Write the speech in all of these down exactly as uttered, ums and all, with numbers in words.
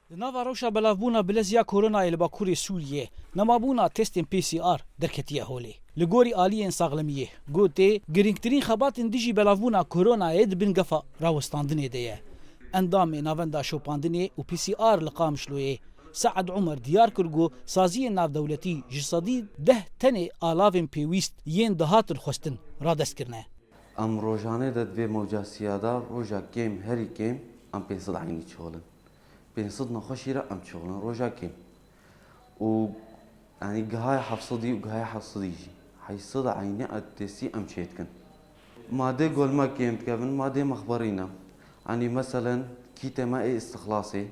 Di nava rewşa belavbûna bilez ya koronayê li Bakurê Sûriyê, nemabûna testên P C R derketiye holê. Li gorî aliyên saxlemiyê, gotê, girîngtirîn xebatên dijî belavbûna koronayê di bin gefa rawestandinê de ye. Endamê Navenda Şopandinê û P C R li Qamişloyê, Sead Umer diyar kir ku saziyên navdewletî ji sedî deh tenê alavên pêwîst yên dihatin xwestin radest kirine. Em rojane de di vê mewca siya de roja kêm, herî kêm em pênc sed eynî çolin. Pênc sed nexweşî re em çolin roja kêm. Û, yanî, gihaya heft sedî û gihaya heft sedî jî. Heyt sed eynî testî em çêdikin. Madê ku li me kêm dikevin, madê mexberî ne. Yanî, meselen, kîtê me ê îstixlasê,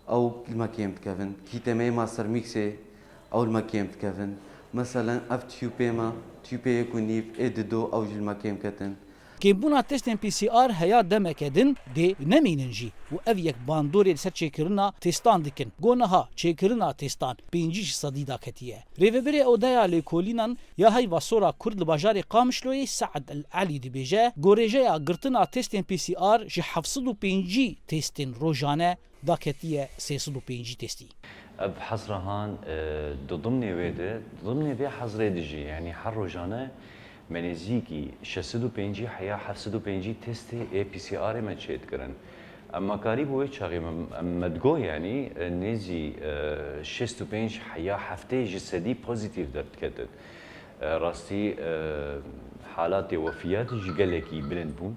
ew li me kêm dikevin. Kîtê me ê Mastermixê, ew li me kêm dikevin. Meselen, ev tiyûpê me, tiyûpê yek û nîv ê dido, ew jî li me kêm ketin. Kêmbûna testên P C R heya demeke din dê nemînin jî û ev yek bandorê li ser çêkirina testan dikin. Go niha çêkirina testan pêncî ji sedî daketiye. Rêvebirê Odeya Lêkolînan ya Heyva Sora Kurd li bajarê Qamişloyê Sead El Elî dibêje, go rêjeya girtina testên P C R ji heft sed û pêncî testên rojane daketiye sê sed û pêncî testî. Ev hesra han, e, di dimnê wê de, di dimnê vê hesrê de jî, yanî her rojane me nêzîkî şeş sed û pêncî heya heft sed û pêncî testê ê P C Rê me çêdikirin. Em me karî bo wê çaxê me, em me digot, yanî, e, nêzî, e, şêst û pênc heya heftê ji sedî pozîtîf derdiketin. E, rastî, e, halatê wefiyatê jî gelekî bilind bûn.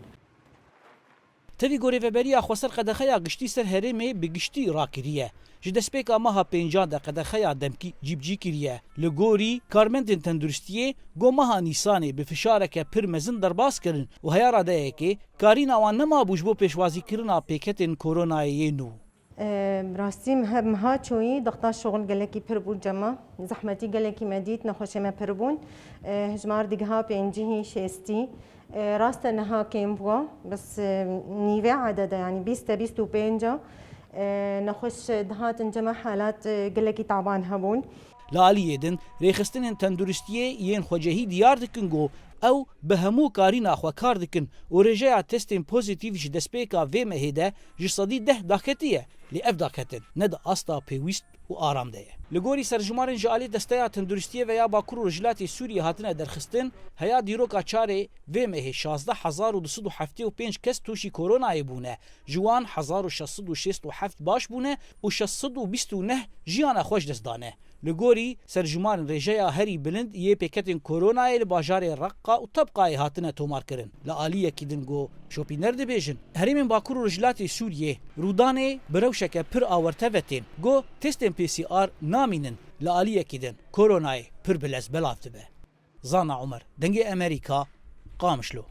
Tevî ku Rêveberiya Xweser qedexeya giştî ser herêmê bi giştî rakiriye. Ji destpêka meha pêncan de qedexeya demkî cîbicî kiriye. Li gorî karmendên tenduristiyê, go meha Nîsanê bi fişareke pir mezin derbas kirin û heya radeyekê karîna wan nemabû ji bo pêşwazîkirina pêketên koronayê yê nû. Em, rastî meha, meha çoyî dexta şoxil gelekî pir bû cema. Zehmetî gelekî me dît, nexweşê me pir bûn. E, hejmar digiha pêncî, şêstî. E, rast e niha kêm bû, bes, e, nîvê edede, yanî bîst e, bîst û pênc e. E, nexweş dihatin cema halat, e, gelekî taban hebûn. Li aliyê din, rêxistinên tenduristiyê yên xwecehî diyar dikin ku ew bi hemû karîna xwe kar dikin û rêjeya testên pozîtîf ji destpêka vê mehê de ji sedî deh daketiye, lê ev daketin ne di asta pêwîst û aram de ye. Li gorî serjimarên ji alî Desteya Tenduristiyê ve ya Bakur û Rojhilatê Sûriyê hatine derxistin, heya dîroka çarê vê mehê şazdeh hezar û du sed û heftê û pênc kes tûşî koronayê bûne, ji wan hezar û şeş sed û şêst û heft baş bûne û şeş sed û bîst û neh jiyana xwe ji dest dane. Li gorî serjimarên rêjeya herî bilind yê pêketên koronayê li bajarê Reqqa û Tebqayê hatine tomarkirin. Li aliyekî din ku şopîner dibêjin, herêmên Bakur û Rojhilatê Sûriyê rûdanê bi rewşeke pir awerte ve tên. Go testên P C R namînin, li aliyekî din koronayê pir bi lez belav dibe. Zana Umer, Dengê Emerîka, Qamişlo.